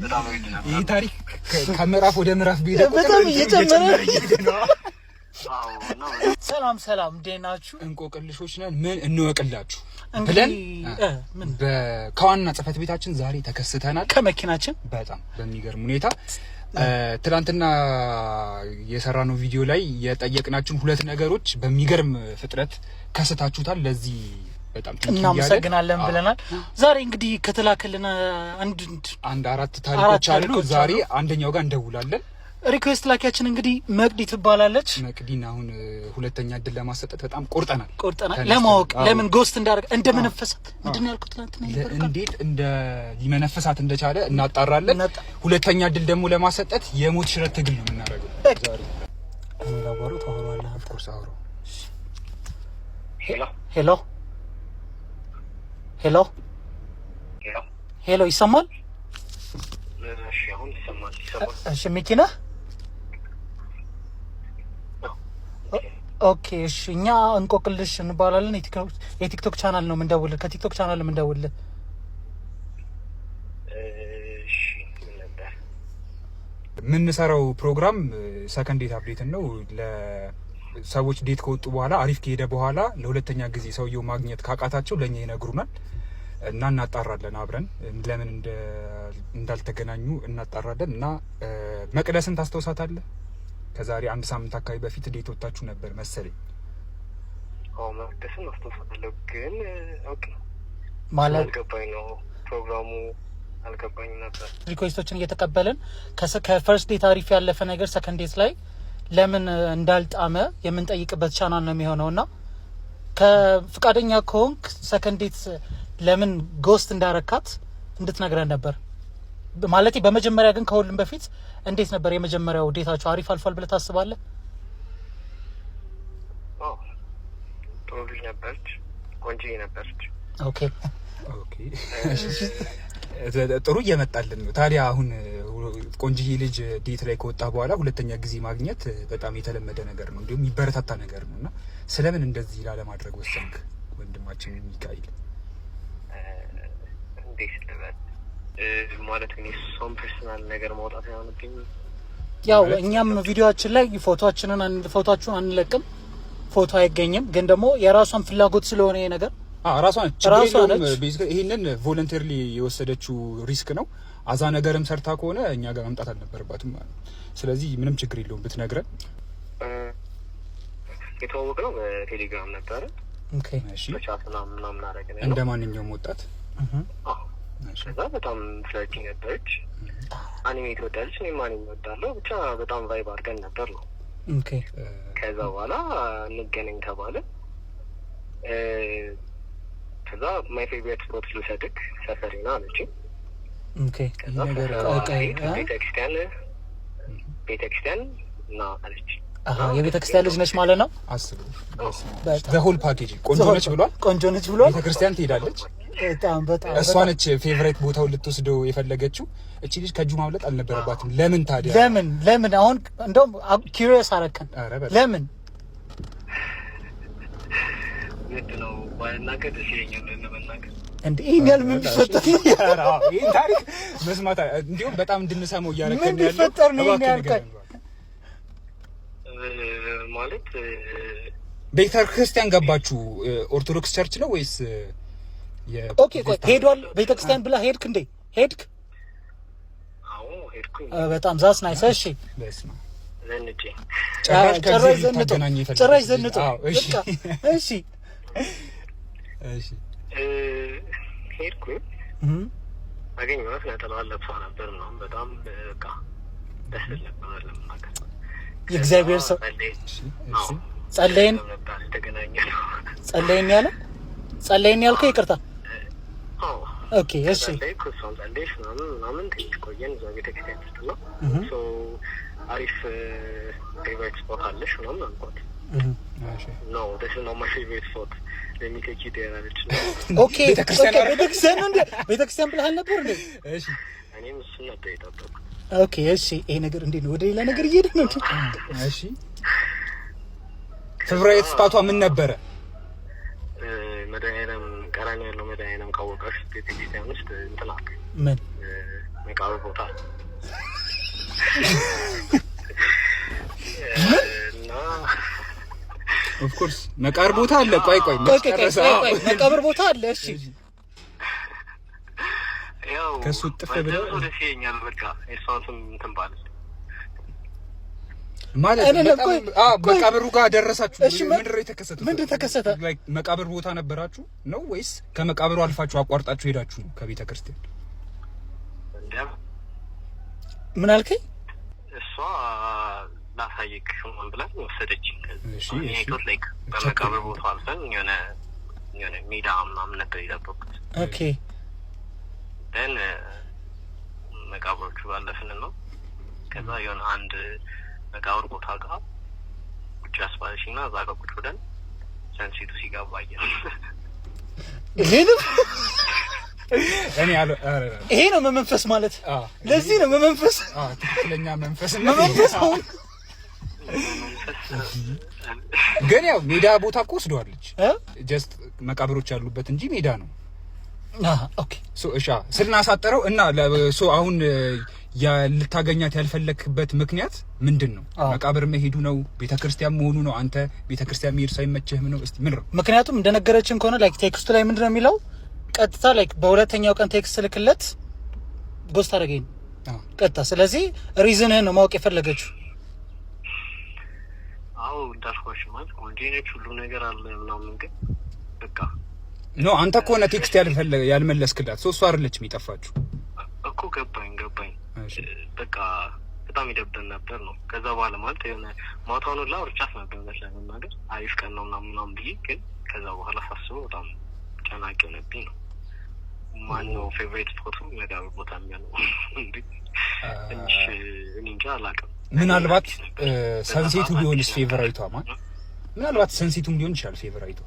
በጣም weird ነበር። ይህ ታሪክ ከምዕራፍ ወደ ምዕራፍ በሄደ ቁጥር በጣም እየጨመረ እየሄደ ነው። አዎ፣ እና ሰላም ሰላም፣ እንዴት ናችሁ? እንቆቅልሾች ነን፣ ምን እንወቅላችሁ እንግዲህ ብለን ምን ከዋና ጽህፈት ቤታችን ዛሬ ተከስተናል። ከመኪናችን። በጣም በሚገርም ሁኔታ ትናንትና የሰራነው ቪዲዮ ላይ የጠየቅናችሁን ሁለት ነገሮች በሚገርም ፍጥነት ከስታችሁታል። ለዚህ በጣም thank you እያለን እናመሰግናለን ብለናል። ዛሬ እንግዲህ ከተላከልን አንድ አንድ አራት ታሪኮች አራት አሉ። ታሪኮች ዛሬ አሉ። አንደኛው ጋር እንደውላለን። Request ላኪያችን እንግዲህ መቅዲ ትባላለች። መቅዲን አሁን ሁለተኛ እድል ለማሰጠት በጣም ቆርጠናል። ቆርጠናል ተነስተናል። ለማወቅ ለምን ghost እንዳደረገ፣ እንደመነፈሳት፣ ምንድን ነው ያልኩት ትናንትና የነበረው ቃል? እንዴት እንደ ሊመነፈሳት እንደቻለ እናጣራለን። ሁለተኛ እድል ደግሞ ለማሰጠት የሞት ሽረት ትግል ነው የምናደርገው በቃ። ዛሬ። እኔ ላዋራው፣ ታወራዋለህ አንተ። Of course አውሮ። Hello። Hello hello። Hello። Hello፣ ይሰማል? እሺ፣ አሁን ይሰማል፣ ይሰማል። እሺ፣ ሚኪ ነህ? Okay እሺ፣ እኛ እንቆቅልሽ እንባላለን። የቲክቶክ ቻናል ነው የምንደውልህ፣ ከቲክቶክ ቻናል ነው የምንደውልህ። እሺ፣ ምን ነበር? የምንሰራው ፕሮግራም second date update ነው። ለሰዎች date ከወጡ በኋላ፣ አሪፍ ከሄደ በኋላ፣ ለሁለተኛ ጊዜ ሰውየው ማግኘት ካቃታቸው ለእኛ ይነግሩናል እና እናጣራለን። አብረን ለምን እንዳልተገናኙ እናጣራለን። እና መቅደስን ታስታውሳታለህ? ከዛሬ አንድ ሳምንት አካባቢ በፊት date ወጥታችሁ ነበር መሰለኝ። አዎ፣ መቅደስን አስታውሳታለሁ፣ ግን okay ማለት አልገባኝ ነው፣ ፕሮግራሙ አልገባኝም ነበር። Request ኦችን እየተቀበልን ከ first date አሪፍ ያለፈ ነገር second date ላይ ለምን እንዳልጣመ የምንጠይቅበት ቻናል ነው የሚሆነው። እና ከፍቃደኛ ከሆንክ second date ለምን ghost እንዳረካት እንድትነግረን ነበር። ማለት በመጀመሪያ ግን ከሁሉም በፊት እንዴት ነበር የመጀመሪያው date ኣችሁ? አሪፍ አልፏል ብለህ ታስባለህ? አዎ፣ ጥሩ ልጅ ነበረች፣ ቆንጆዬ ነበረች። Okay፣ ጥሩ እየመጣልን ነው። ታዲያ አሁን ቆንጅዬ ልጅ date ላይ ከወጣ በኋላ ሁለተኛ ጊዜ ማግኘት በጣም የተለመደ ነገር ነው፣ እንዲሁም የሚበረታታ ነገር ነው። እና ስለምን እንደዚህ ላለማድረግ ወሰንክ ወንድማችን ሚካኤል? እንዴት ልበል፣ ማለት እኔ እሷን personal ነገር ማውጣት አይሆንብኝም። ያው እኛም ቪዲዮአችን ላይ ፎቶአችሁን አንለቅም፣ ፎቶ አይገኝም። ግን ደግሞ የራሷን ፍላጎት ስለሆነ ይሄ ነገር ራሷ ነች፣ ችግር ራሷ የለውም። ነች። Basically ይሄንን voluntarily የወሰደችው risk ነው። አዛ ነገርም ሰርታ ከሆነ እኛ ጋር መምጣት አልነበረባትም ማለት ነው። ስለዚህ ምንም ችግር የለውም ብትነግረን። የተዋወቅነው በቴሌግራም ነበረ። በ chat ምናምን ምናምን አደረግን። እንደ ማንኛውም ወጣት። አዎ። ከዛ በጣም flirty ነበረች። Anime ትወዳለች፣ እኔም anime እወዳለሁ። ብቻ በጣም vibe አድርገን ነበር ነው። ከዛ በኋላ እንገናኝ ተባለ። ከዛ my favorite spot ልውሰድክ፣ ሰፈሬ ነው አለችኝ። ከዛ ይህ ነገር ሰፈሯ ስሄድ ቤተክርስቲያን ቤተክርስቲያን ና አለች። አሃ፣ የቤተክርስቲያን ልጅ ነች ማለት ነው። አስቡ፣ በጣም whole package፣ ቆንጆ ነች ብሏል። ቆንጆ ነች ብሏል። ቤተክርስቲያን ትሄዳለች። በጣም በጣም እሷ ነች favorite ቦታውን ልትወስደው የፈለገችው። እቺ ልጅ ከእጁ ማምለጥ አልነበረባትም። ለምን ታዲያ? ለምን ለምን አሁን እንደውም curious አረከን። ኧረ በጣም። ለምን? ምንድን ነው፣ ባልናገር ደስ ይለኛል ለመናገር። እንደ ይሄን ያህል ምን ቢፈጠር ነው? ኧረ አዎ፣ ይህን ታሪክ መስማት እንዲሁም በጣም እንድንሰማው እያደረግን ምን ያለው ቢፈጠር ነው ይሄን እባክህ ያህል ንገረን። ማለት ቤተ ክርስቲያን ገባችሁ? ኦርቶዶክስ church ነው ወይስ Okay ቆይ፣ ሄዷል። ቤተክርስቲያን ብላ ሄድክ እንዴ? ሄድክ? አዎ፣ ሄድኩኝ። በጣም that's nice። እሺ። በስመ አብ። ዘንጬ። ጭራሽ ከዚህ ጭራሽ ዘንጦ ልታገናኝ የፈለገች ጭራሽ ልጅ። ዘንጦ። አዎ፣ እሺ። በቃ እሺ። እሺ። ሄድኩኝ፣ አገኘኋት። ነጠላዋን ለብሳ ነበር ምናምን፣ በጣም በቃ ደስ ል ነበር ለመናገር። የእግዚአብሔር ሰው። ጸለይን። እሺ። አዎ። ጸለይን። ነበር የተገናኘነው። ጸለይን ያለ፣ ጸለይን ያልከው፣ ይቅርታ። አዎ። Okay እሺ። ጸለይኩ፣ እሷም ጸለየች ምናምን ምናምን፣ ትንሽ ቆየን እዛ ቤተክርስቲያን ውስጥ ነው። So አሪፍ favorite spot አለሽ ምናምን አልኳት። "No, this is not my favorite spot, let me take you there" አለች። Okay። ቤተክርስቲያን አይደል? ቤተክርስቲያን ነው እንዴ? ቤተክርስቲያን ብለሃል ነበር እንዴ? እሺ። እኔም እሱን ነበር የጠበቅኩት። Okay እሺ። ይሄ ነገር እንዴት ነው? ወደ ሌላ ነገር እየሄደ ነው። እሺ፣ favorite spot ኧ ምን ነበረ? መድኃኒዓለም፣ ቀራንዮ ያለው መድኃኒዓለም ካወቃሽ ቤተክርስቲያን ውስጥ እንትን አለ። ምን? መቃብር ቦታ እና Of course መቃብር ቦታ አለ። ቆይ ቆይ ቆይ ቆይ ቆይ ቆይ፣ መቃብር ቦታ አለ። እሺ። ያው ከሱ እጥፍ ብለህ ባይደርሱ ደስ ይለኛል። በቃ የእሷን ስም እንትን ባል ማለት እኔ በጣም ቆይ፣ ቆይ። መቃብሩ ጋር ደረሳችሁ። እሺ፣ ምንድን ነው የተከሰተው? ምንድን ተከሰተ? Like መቃብር ቦታ ነበራችሁ ነው ወይስ ከመቃብሩ አልፋችሁ አቋርጣችሁ ሄዳችሁ ነው ከቤተ ክርስቲያን? እንዲያ ምን አልከኝ? እሷ ላሳይክ ምናምን ብላኝ ወሰደችኝ። እሺ፣ እኔ እሺ። Thought like በመቃብር ቦታ አልፈን የሆነ ሜዳ ምናምን ነበር የጠበኩት። Then መቃብሮቹ ባለፍን ነው። ከዛ የሆነ አንድ መቃብር ቦታ ጋር ቁጭ አስባለችኝ እና እዛ ጋር ቁጭ ብለን sunset ኡ ሲገባ አየን። ይሄ ነው እኔ አለ ኧረ ኧረ ይሄ ነው መመንፈስ ማለት። ለዚህ ነው መመንፈስ። ትክክለኛ መንፈስ መመንፈስ አሁን መንፈስ ግን ያው ሜዳ ቦታ እኮ ወስደዋለች። እ? Just መቃብሮች ያሉበት እንጂ ሜዳ ነው። Okay. So እሻ ስናሳጠረው እና so አሁን ልታገኛት ያልፈለክበት ምክንያት ምንድን ነው? መቃብር መሄዱ ነው? ቤተክርስቲያን መሆኑ ነው? አንተ ቤተክርስቲያን መሄድ ሳይመችህም ነው? እስቲ ምን ነው? ምክንያቱም እንደነገረችን ከሆነ like text ኡ ላይ ምንድን ነው የሚለው? ቀጥታ like በሁለተኛው ቀን text ልክለት ghost አደረገኝ ቀጥታ። ስለዚህ reason ህን ነው ማወቅ የፈለገችው። አዎ፣ እንዳልኳሽ ማለት ቆንጆ ነች፣ ሁሉ ነገር አለ ምናምን፣ ግን በቃ No፣ አንተ ከሆነ text ያልመለስክላት so እሷ አይደለችም የጠፋችሁ። እኮ ገባኝ ገባኝ። እሺ። በቃ በጣም ይደብር ነበር ነው። ከዛ በኋላ ማለት የሆነ ማታውን ሁላ አውርቻት ነበር እውነት ለመናገር፣ አሪፍ ቀን ነው ምናምን ምናምን ብዬ፣ ግን ከዛ በኋላ ሳስበው በጣም ጨናቂ ሆነብኝ ነው። ማነው favorite spot ኡ መቃብር ቦታ የሚሆነው እንዴ? ትንሽ እኔ እንጃ አላውቅም። ምናልባት አዲስ ነበር። በዛ sunset ኡ ሰዓት ቢሆንስ አዲስ ነበር። Favorite ቷ ማ ምናልባት sunset ኡም ሊሆን ይችላል favorite ቷ።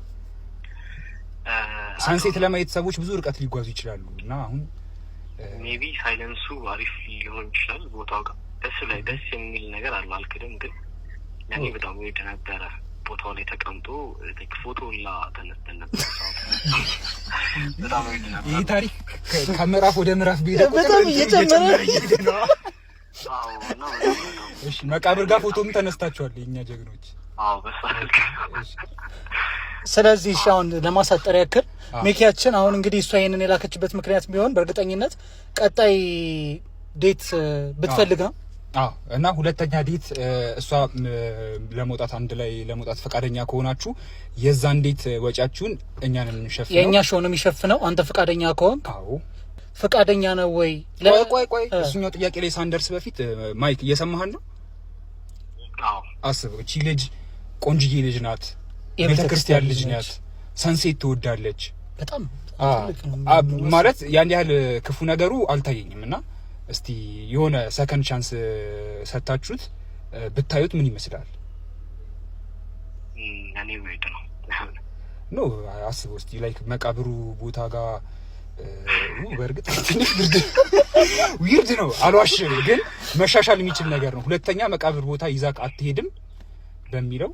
Sunset ለማየት ሰዎች ብዙ ርቀት ሊጓዙ ይችላሉ እና አሁን Maybe silence ኡ አሪፍ ሊሆን ይችላል። ቦታው ጋር ደስ ላይ ደስ የሚል ነገር አለ አልክድም፣ ግን ለእኔ በጣም weird ነበረ። ቦታው ላይ ተቀምጦ like ፎቶ ሁላ ተነስተን ነበር። ሰዓቱ በጣም weird ነበር። ይህ ታሪክ ከምዕራፍ ወደ ምዕራፍ በሄደ ቁጥር በጣም እንትኑ እየጨመረ እየሄደ ነው። አዎ፣ እና በጣም በጣም እሺ፣ መቃብር ጋር ፎቶም ተነስታችኋል የእኛ ጀግኖች። አዎ፣ በሳልክ እሺ። ስለዚህ እሺ፣ አሁን ለማሳጠር ያክል ሜኪያችን አሁን እንግዲህ እሷ ይሄንን የላከችበት ምክንያት ቢሆን በእርግጠኝነት ቀጣይ date ብትፈልግ ነው። አዎ፣ እና ሁለተኛ date እሷ ለመውጣት፣ አንድ ላይ ለመውጣት ፈቃደኛ ከሆናችሁ የዛን date ወጪያችሁን እኛን የምንሸፍነው። የእኛ show ነው የሚሸፍነው። አንተ ፈቃደኛ ከሆንክ ፈቃደኛ ነው ወይ? ቆይ ቆይ ቆይ፣ እሱኛው ጥያቄ ላይ ሳንደርስ በፊት ማይክ እየሰማህን ነው? አዎ። አስብ፣ እቺ ልጅ ቆንጅዬ ልጅ ናት፣ ቤተክርስቲያን ልጅ ናት፣ sunset ትወዳለች። በጣም ትልቅ ነው። ማለት ያን ያህል ክፉ ነገሩ አልታየኝም እና እስቲ የሆነ second chance ሰታችሁት ብታዩት ምን ይመስላል? እኔ weird ነው። No፣ አስበው እስቲ like መቃብሩ ቦታ ጋር በእርግጥ ትንሽ ብርድ weird ነው አልዋሽም፣ ግን መሻሻል የሚችል ነገር ነው። ሁለተኛ መቃብር ቦታ ይዛክ አትሄድም በሚለው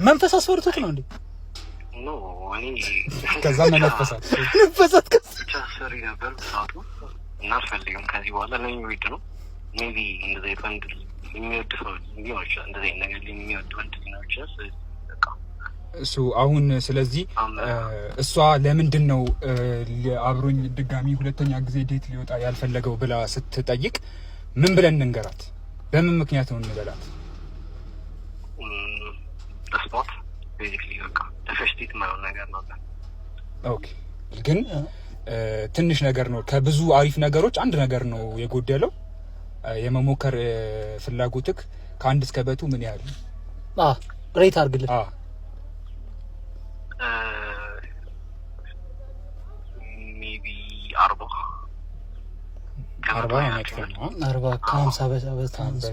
መንፈስ አስፈርቶት ነው እንዴ? No፣ እኔ ከዛ መነፈሳት መንፈሳት ብቻ ሰሪ ነበር ሰዓቱ እና አልፈልግም ከዚህ በኋላ፣ ለኔ weird ነው። Maybe እንደዚህ አይነት ወንድ የሚወድ ሰው ሊኖር ይችላል። እንደዚህ አይነት ነገር የሚወድ ወንድ ሊኖር ይችላል። ስለዚህ በቃ እሱ አሁን ስለዚህ እሷ ለምንድን ነው አብሮኝ ድጋሚ ሁለተኛ ጊዜ date ሊወጣ ያልፈለገው ብላ ስትጠይቅ ምን ብለን እንንገራት? በምን ምክንያት ነው እንበላት? Spot basically በቃ ለ first date የማይሆን ነገር ነበር። Okay፣ ግን ትንሽ ነገር ነው፣ ከብዙ አሪፍ ነገሮች አንድ ነገር ነው የጎደለው። የመሞከር ፍላጎትክ ከ1 እስከ 100 ምን ያህል? Rate አድርግልን። Maybe 40. 40 መጥፎ ነው። 40 ከ50 በታንሳ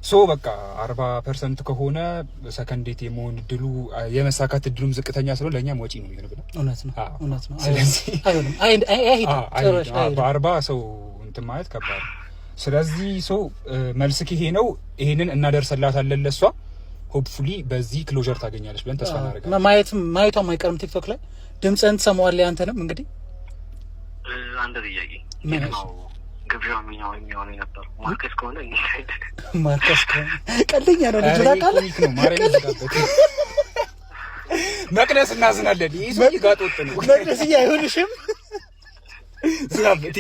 So በቃ 40% ከሆነ second date የመሆን እድሉ፣ የመሳካት እድሉም ዝቅተኛ ስለሆነ ለእኛም ወጪ ነው የሚሆንብን። እውነት ነው፣ እውነት ነው። ስለዚህ አይሆንም፣ አይሄድም፣ ጭራሽ አይሄድም። በ40 ሰው እንትን ማለት ከባድ ነው። ስለዚህ so መልስክ ይሄ ነው። ይሄንን እናደርሰላታለን ለእሷ። Hopefully በዚህ closure ታገኛለች ብለን ተስፋ እናደርጋለን። ማየትም ማየቷም አይቀርም፣ ቲክቶክ ላይ ድምፅህን ትሰማዋለህ። አንተንም እንግዲህ አንድ ጥያቄ። ምን? የት ነው ግብዣው የሚሆነው የነበረው? ማርከስ ከሆነ inside። ማርከስ ከሆነ፣ ቀልደኛ ነው ልጁ። ኧረ ይሄ ታውቃለህ? Comic ነው። ማርያም ይዝጋበት። መቅደስ እናዝናለን። ይህ ሰውዬ ጋጥ ወጥ ነው። መቅደስዬ አይሆንሽም። ዝጋበት።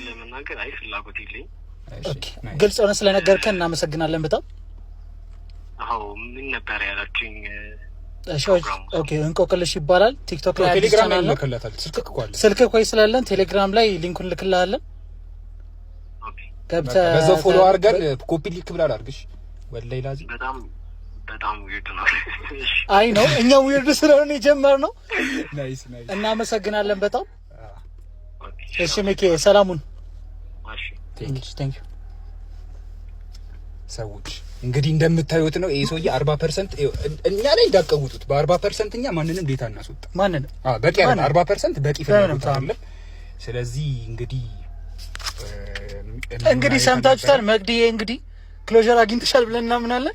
ለመናገር አይ፣ ፍላጎት የለኝም። Okay፣ ግልጽ ሆነ ስለነገርከን እናመሰግናለን በጣም። አዎ፣ ምን ነበር ያላችሁኝ? እሺ፣ okay፣ እንቆቅልሽ ይባላል። ቲክቶክ ላይ አዲስ ቴሌግራም ላይ ቻናል ነው። ልከላታል። ስልክ እኮ አለ። ስልክ ኮይ ስላለን ቴሌግራም ላይ link ኡን ልክልሃለን። Okay። ገብተህ በዛው follow አድርገን copy link ብላ አድርግሽ ወላሂ ላዚ። በጣም በጣም weird ነው። እሺ። አይ ነው፣ እኛም weird ስለሆነ የጀመርነው። Nice, nice. እናመሰግናለን በጣም። Okay። እሺ ሚኪ፣ ሰላሙን። እሺ። Thank you. ሰዎች እንግዲህ እንደምታዩት ነው። ይሄ ሰውዬ 40% እኛ ላይ እንዳቀውጡት። በ40% እኛ ማንንም date አናስወጣ። ማንን? በቂ አይደለም። ማንን? 40% በቂ ፍላጎት በምንም። አይደለም። ስለዚህ እንግዲህ እንግዲህ ሰምታችሁታል። መቅድዬ እንግዲህ closure አግኝተሻል ብለን እናምናለን።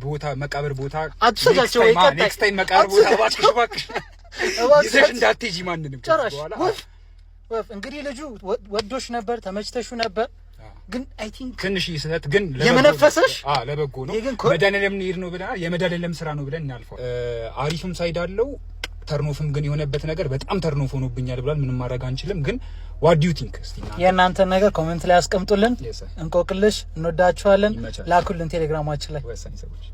ቦታ መቃብር ቦታ አትውሰጃቸው ወይ ቀጣይ። Next time መቃብር ቦታ እባክሽ እባክሽ እባክሽ። ይዘሽ እንዳትሄጂ ማንንም ከዚህ ጭራሽ። በኋላ። ወፍ ወፍ። እንግዲህ ልጁ ወዶሽ ነበር፣ ተመችተሹ ነበር፣ ግን I think ትንሽ ስህተት ግን ለበጎ ነው። የመነፈሰሽ? አዎ፣ ለበጎ ነው። ይሄ ግን መድኃኒዓለም እንሂድ ነው ብለናል። የመድኃኒዓለም ስራ ነው ብለን እናልፈው። አሪፍም side አለው፣ turn off ም ግን የሆነበት ነገር በጣም turn off ሆኖብኛል ብሏል። ምንም ማድረግ አንችልም። ግን what do you think እስቲ እናንተ? የእናንተን ነገር comment ላይ አስቀምጡልን። Yes, sir. እንቆቅልሽ እንወዳችኋለን። ይመቻል። ላኩልን ቴሌግራማችን ላይ። ወሳኝ ሰዎች።